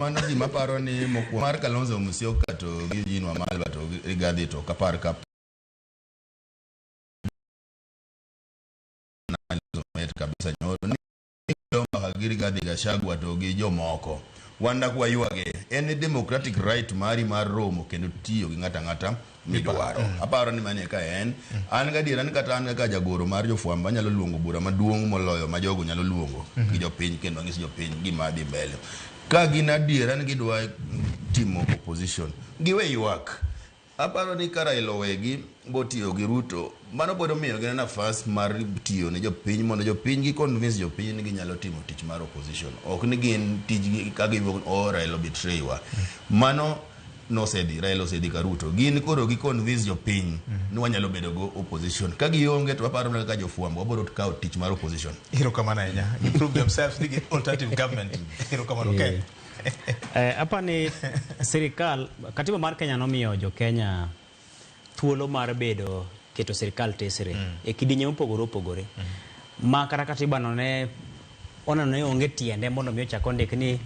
Mano gima paro ni mokwongo mar Kalonzo Musyoka to gi Eugene Wamalwa to gi Rigathi to ok apar ka met kabisa nyoro ni mbaka gi Rigathi Gachagua to gi jomoko wan dak waywage en democratic right mari mar romo kendo tiyo gi ng'ato ang'ata midwaro. Aparo ni mano e ka en. An gadiera ni kata an kaka jagoro mar jofwambo anyalo luongo bura maduong' moloyo ma jogo nyalo luongo gi jopiny kendo ang'is jopiny gima dhi mbele. Ka gin adiera ni gidwa timo opposition, giwe ywak. Aparo ni ka Raila owegi botiyo gi Ruto, mano pod omiyogi nafas mar tiyo ne jopiny mondo jopiny gi convince jopiny ni ginyalo timo tich mar opposition. Ok ni gin tijgi ka giwuok oh Raila betray wa. Mano nosedhi, Raila osedhi ka Ruto. Gin koro gi convince jopiny ni wanyalo bedo go opposition. Ka gionge to waparo mana kaka jofwambo wabiro kawo tich mar opposition. Erokamano ahinya. Gi prove themselves ni gin alternative government. Erokamano Ken. Apani sirikal, katiba mar Kenya nomiyo jo Kenya thuolo mar bedo keto sirikal tesre e kidinye mopogore opogore. Ma kata katiba no ne oneno ni onge tiende mondo mi ochak ondik ni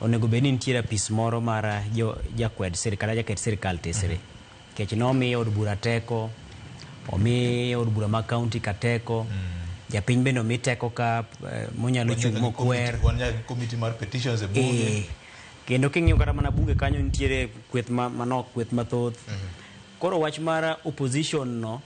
onego bed ni nitiere apis moro mar jo jakwed sirikal jaket sirikal tesre. Nikech nomiyo od bura teko, omi od bura ma kaunti ka teko, japiny bende omi teko ka monyalo chung' mokwer. Wan nyaka gi committee mar petitions e bunge. Kendo king'iyo kata mana bunge kanyo nitiere kweth manok, kweth mathoth. Koro wach mar opposition no.